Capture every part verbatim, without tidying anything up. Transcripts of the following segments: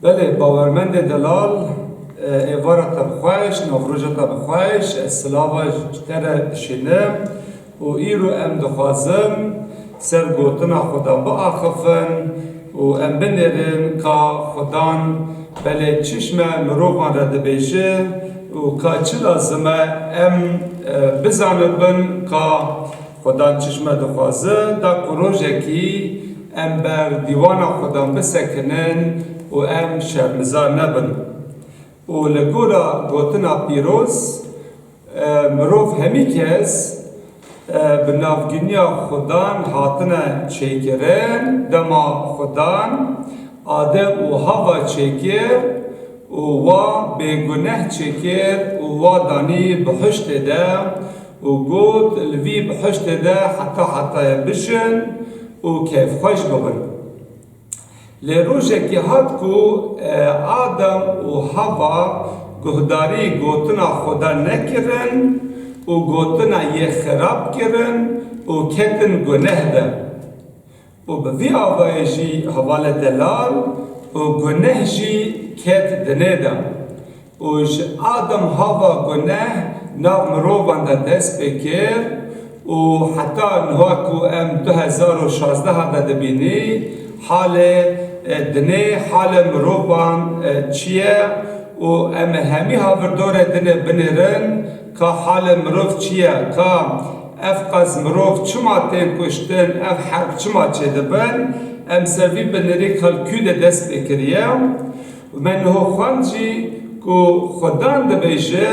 Belê, bawermendê delal, e, êvara te bi xweş, navroja te bi xweş, ez silava ji te re dişînim û îro em dixwazin ser gotina Xudan biaxifin û em binêrin ka Xudan belê çi ji me mirovan re dibêje û ka çi lazim e em, e, bizanibin ka Xudan çi ji me dixwaze, da ku rojekî em ber dîwana Xudan bisekinin û em şermizar nebin. Û li gora gotina pîroz, e, mirov hemî kes, e, bi navgîniya Xudan hatine çêkirin, dema Xudan Adem û Hawa çêkir û wa bêguneh çêkir û wa danî bihiştê de û got, li vî bihiştê de heta hetayê bijin û keyfxweş bibin. Lê rojekî hat ku, e, Adem û Hawa guhdarî gotina Xuda nekirin û gotina yê xirab kirin û ketin guneh de. Û bi vî avayê jî hevalê delal û guneh jî ket dinê de. Û ji Adem Hawa guneh nav mirovan de dest pê kir û heta niha ku em du hezar û şazdeh de dibînî, halê, e, dinê, halê mirovan, e, çi ye û em hemî havirdorê dinê binêrin ka halê mirov çi ye, ka ev qas mirov çima tên kuştin, ev herb çima çêdibin, em ser vî binêrî ka li kû de dest pê kiriye. Û me niho xwend jî ku Xudan dibêje,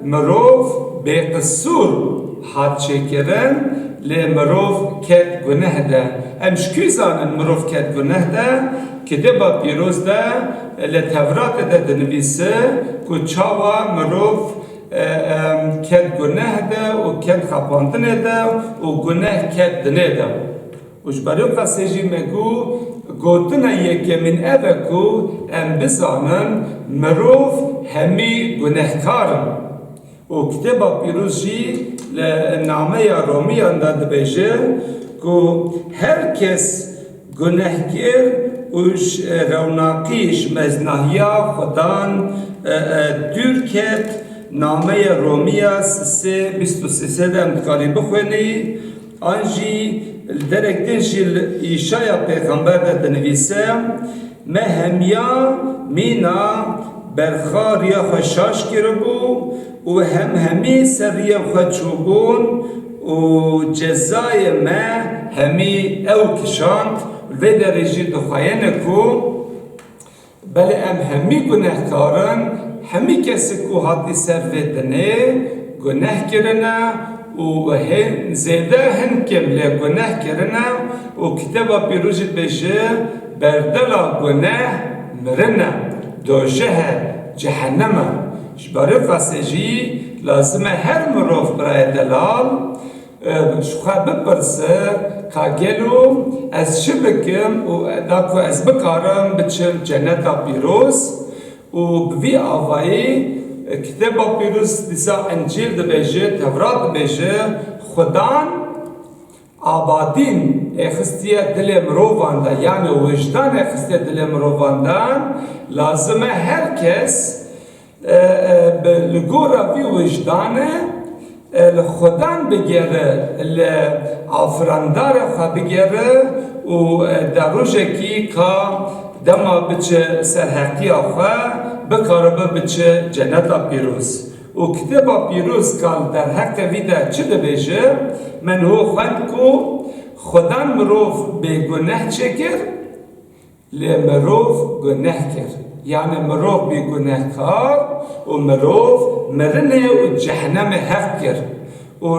mirov bêqisûr hat çêkirin, lê mirov ket guneh de. Em ji kû zanin mirov ket guneh de? Kitêba Pîroz de, li Tevratê de dinivîse ku çawa mirov, e, em, ket guneh de û ket xapandinê de û guneh ket dinê de. Û ji ber wê qasê jî me got, gotina yekemîn ev e ku em bizanin mirov hemî gunehkar in. Û Kitêba Pîroz jî li nameya Romiyan de dibêje ku her kes guneh kir û ji rewnaqî, ji mezinahiya Xudan, e, e, dûr ket. Nameya Romiya sê, bîst û sê de em dikarî bixwênî. An jî li derek din jî li Îşaya pêxember de dinivîse, me hemiya mîna berxa riya xwe şaş kiribû û hem hemî ser riyên xwe çûbûn û cezayê me hemî ew kişand. Li vê derê jî dixweyêne ku Belê em hemî gunehkar in, hemî kesî ku hatî ser vê dinê guneh kirine û hên zêde hin kêm lê guneh kirine û Kitêba Pîroz jî dibêje, berdela guneh mirin e, dojeh e, cehennem e. Ji ber wê qasê jî lazim e her mirov, birayê delal, Ji xwe bipirse, ka gelo ez çi bikim û da ku ez bikarim biçim ceneta pîroz? Û bi vî avayî, Kitêba Pîroz dîsa Încîl dibêje, Tevrat dibêje, Xudan abadîn êxistiye dilê mirovan de, yanî wijdan êxistiye dilê mirovan de, lazim e her kes E, e, bi, li gora vî wijdanê, e, li Xudan bigere, li afirandarê xwe bigere û, e, de rojekî ka dema biçe ser heqiya xwe, bikaribe biçe ceneta pîroz. Û Kitêba Pîroz ka li derheqê vî de çi dibêje? Me niho xwend ku Xudan mirov bêguneh çêkir, Lê mirov guneh kir. Yanî mirov bî gunehkar û mirov mirinê û cehnemê heq kir. Û,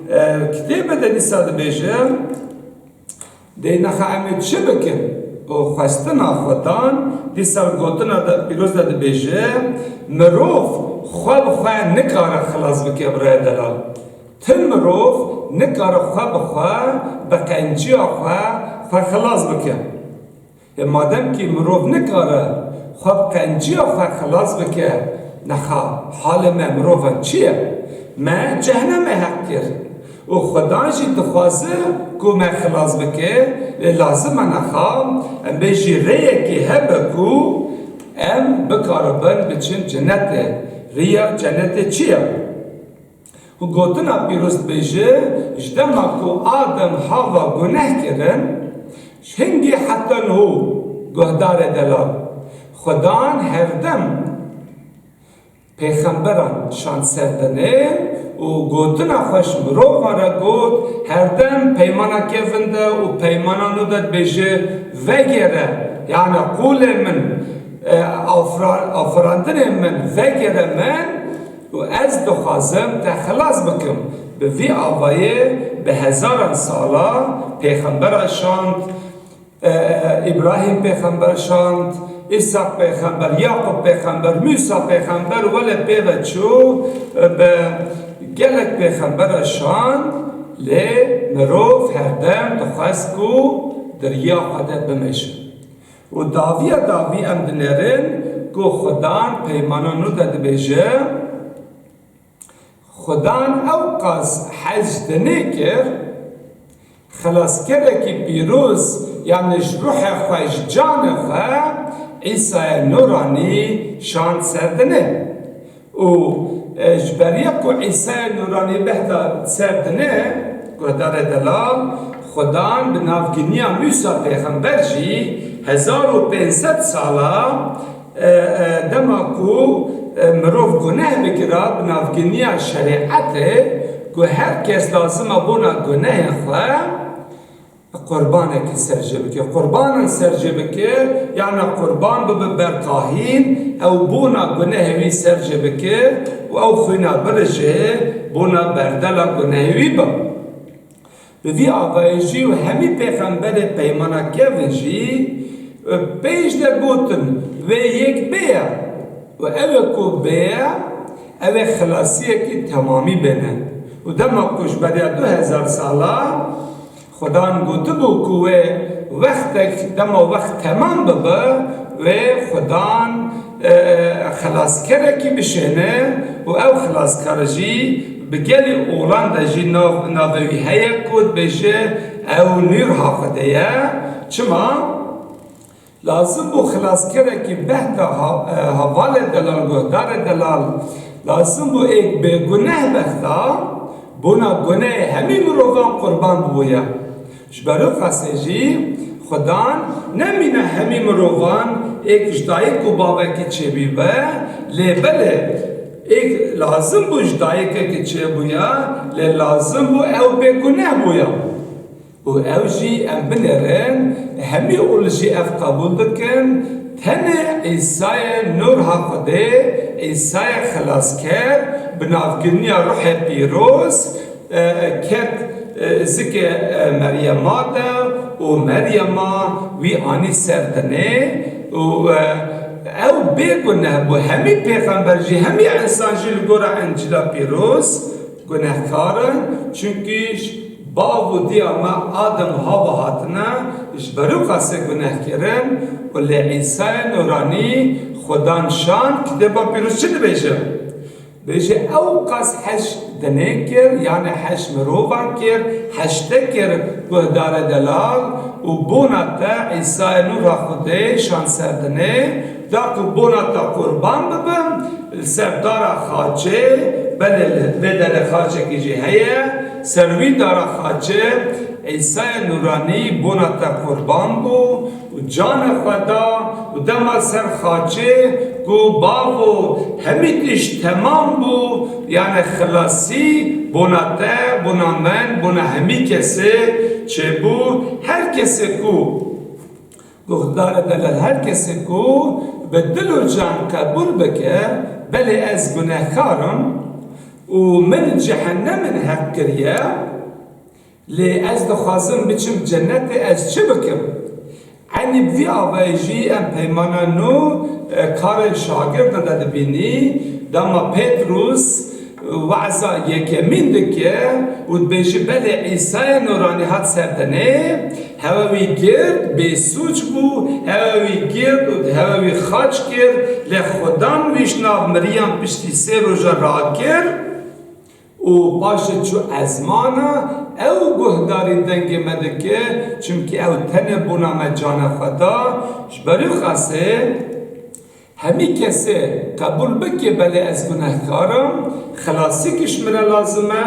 e, kitêbe de dîsa dibêje, dê nexa em ê çi bikin? Û xwestina Xudan dîsa gotina de pîroz de dibêje, mirov xwe bi xwe nikare xilas bike, birayê delal. Ti mirov nikare xwe bi xwe, bi qenciya xwe, xwe xilas bike. Ê madem kî mirov nikare xwe bi qenciya xwe xilas bike, nexa halê me mirovan çi ye? Me cehnemê heq kir. Û Xudan jî dixwaze ku me xilas bike, lê lazim e nexa em bê jî rêyekê hebe ku Em bikaribin biçin cenetê. Riya cenetê çi ye? Û gotina pîroz dibêje, ji dema ku Adem Hawa guneh kirin, hingê heta niho, guhdarê delal, Xudan herdem pêxemberan şand ser dinê û gotina xwe ji mirovan re got, herdem peymana kevin de û peymana nû de dibêje, vegere, yani qûlê min, e, afra-, afirandinê min, vegere min û ez dixwazim te xilas bikim. Bi vî avayê bi hezaran sala pêxembera şand, e, Îbrahîm pêxember şand, Îsaq pêxember, Yaqûb pêxember, Mûsa pêxember wele pê ve çû, e, bi gelek pêxembera şand, lê mirov herdem dixwest ku di riya xwe de bimêje. Û dawiya dawî em dinêrin ku Xudan peymana nû de dibêje, Xudan ewqas hez dinê kir, xilaskerekî pîroz, yani ji ruhê xwe, ji canê xwe, Îsayê Nûranî şand ser dinê. Û, e, ji beriya ku Îsayê Nûranî behta ser dinê, guhdarê delal, Xudan bi navginiya Mûsa pêxember jî hezar û pênc sed sala, e, e, dema ku, e, mirov guneh bikira, bi navginiya şerîetê, ku her kes lazim e bona gunehên xwe qurbanekî ser jê bike. Qurbanan ser jê bike, yani qurban bibe ber kahîn, ew bona gunehê wî ser jê bike û ew xwîna birije, bona berdela gunehê wî be. Bi vî avayê jî û hemî pêxemberê peymana kevin jî, e, pêş de gotin, wê yek bêye. Û ew ê ku bêye, ew ê xilasiyekî temamî bêne. Û dema ku ji beriya du hezar sala Xudan gotibû ku wê wextek, dema wext temam bibe, wê Xudan, e, e, xilaskerekî bişêne û ew xilaskar jî bi gelî olan de jî nav, navê wî heye ku dibêje ew nûr ha Xwedê ye. Çima? Lazim bû xilaskerekî behta ha-, e, hevalê delal, guhdarê delal, lazim bû êk bêguneh behta, bona gunehê hemî mirovan qurban bibûye. Ji ber wê qasê jî Xudan nemîne hemî mirovan êk ji dayik û bavekî çêbî be, lê belê êk lazim bû ji dayikekî çêbûya, lê lazim bû ew bêguneh bûya. Û ew jî em binêrin, hemî ol jî ev qebûl dikin, tenê Îsayê nûr ha Xwedê, Îsayê xilasker, bi navkiriniya Ruhê Pîroz, e, ket, e, zikê, e, Meryema de û Meryema wî anî ser dinê û, e, ew bêguneh bû. Hemî pêxember jî, hemî însan jî li gora Încîla Pîroz gunehkar in, çunkî ji bav û diya me Adem û Hawa hatine, ji ber wê qasê guneh kirin û lê Îsayê Nûranî Xudan şand, Kitêba Pîroz çi dibêje? Bêje, ew qas heş dinê kir, yani heş mirovan kir, heşte kir guhdarê delal û bona te Îsayê nûra Xwedê şand ser dinê, da ku bona te qurban bibin, li ser dara xaçê, belê li vê derê xaçekî jî heye, ser wî dara xaçê Îsayê Nûranî bona te qurban bû, û canê xwe da û dema ser xaçê ku bavo hemî tişt temam bû, yani xilasî bona te, bona min, bona hemî kesê çêbû, her kesê ku guhdarê delal, her kesê ku bi dil û can qebûl bike, belê ez gunehkar im û min cehennemin heq kiriye, lê ez dixwazim biçim cenetê, ez çi bikim? Eynî bi vî avayî jî em peymana nû, e, karên şagirdan de dibînî. Dema Petrus, e, weza yekemîn dike û dibêje, belê Îsayê Nûranî hat ser dinê, hewe wî girt, bêsûc bû, hewe wî girt û hewe wî xaç kir, lê Xudan wî ji nav miriyan piştî sê roja rakir. Û paşê çû ezmana, ew guhdarî dengê me dike, çimkî ew tenê bona me canê xwe da, ji ber wî qasê, Hemî kesê qebûl bike, belê ez gunehkar im, xilasî ki ji min re lazim e,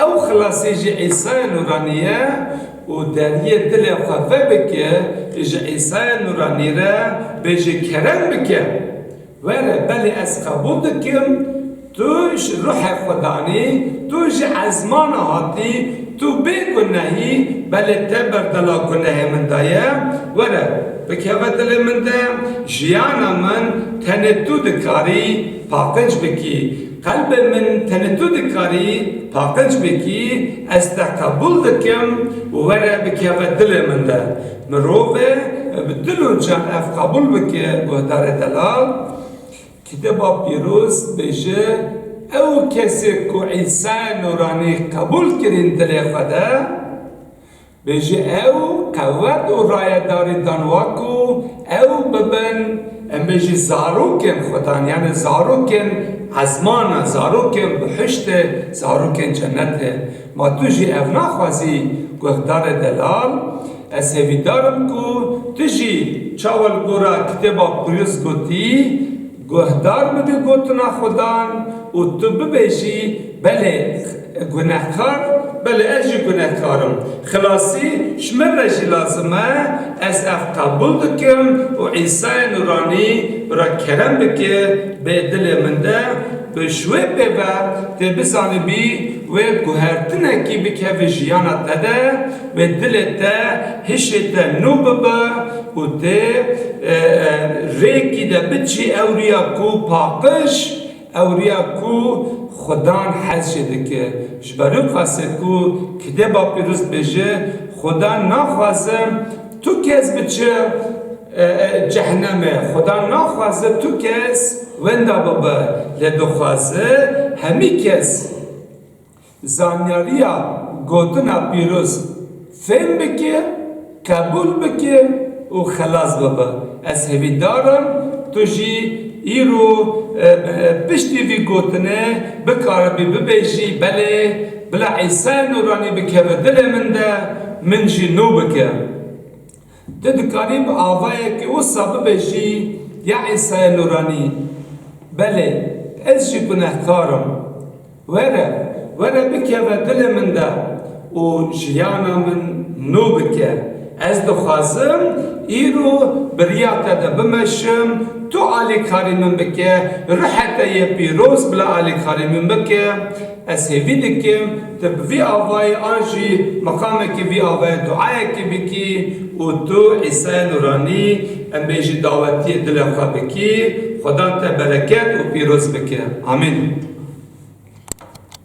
ew xilasî ji Îsayê Nûranî ye û deriyê dilê xwe vebike, ji Îsayê Nûranî re bêje kerem bike. Were, belê ez qebûl dikim, tu ji ruhê Xudanî, tu ji ezmana hatî, tu bê gunehî, belê te berdela gunehê min daye. Were, bikeve dilê min de, jiyana min tenê tu dikarî paqij bikî. Qelbê min tenê tu dikarî paqij bikî, ez te qebûl dikim û were bikeve dilê min de. Mirovê bi dil û can ev qebûl bike, guhdarê delal. Kitêba Pîroz dibêje, ew kesê ku Îsayê Nûranî qebûl kirîn dilê xwe de, bêje ew qewet û rayedarî dan wa ku ew bibin, em bêjî zarokên Xudan, yani zarokên ezmana, zarokên bihiştê, zarokên cenetê. Ma tu jî ev naxwazî, guhdarê delal? Ez hêvîdar im ku tu jî çawa li gora Kitêba Pîroz gotî, guhdar bibî gotina Xudan û tu bibêjî, belê gunehkar, belê ez jî gunehkar im. Xilasî ji min re jî lazim e, ez ev qebûl dikim û Îsayê Nûranî bi re kerem bike bê dilê min de, bi ji wê pê ve tê bizanibî wê guhertinekî bikeve jiyana te de, wê dilê te hişê te nû bibe û tê, e, e, rêkî de biçî ewriya ku paqij, ewriya ku Xudan hez jê dike. Ji ber wê qasê ku Kitêba Pîroz dibêje, Xudan naxwaze tu kes biçe, e, e, cehnemê. Xudan naxwaze tu kes wenda bibe. Lê dixwaze hemî kes zanyariya gotina pîroz fêm bike, qebûl bike û xelas bibe. Ez hêvîdar im tu jî îro, e, e, piştî vî gotinê bikaribî bibêjî, belê bila Îsayê Nûranî bikeve dilê min de, min jî nû bike. Tu dikarî bi avayekî wisa bibêjî, ya Îsayê Nûranî, belê, ez jî gunehkar im. Were, were bikeve dilê min de û jiyana min nû bike. Ez dixwazim îro bi riya te de bimeşim, tu alîkarî min bike, ruhê te yê pîroz bila alîkarî min bike. Ez hêvî dikim, tu bi vî avayî an jî meqamekî vî avayî duayekî bikî û tu Îsayê Nûranî, em bêjî dawetiyê dilê xwe bikî. Xudan te bereket û pîroz bike. Amîn.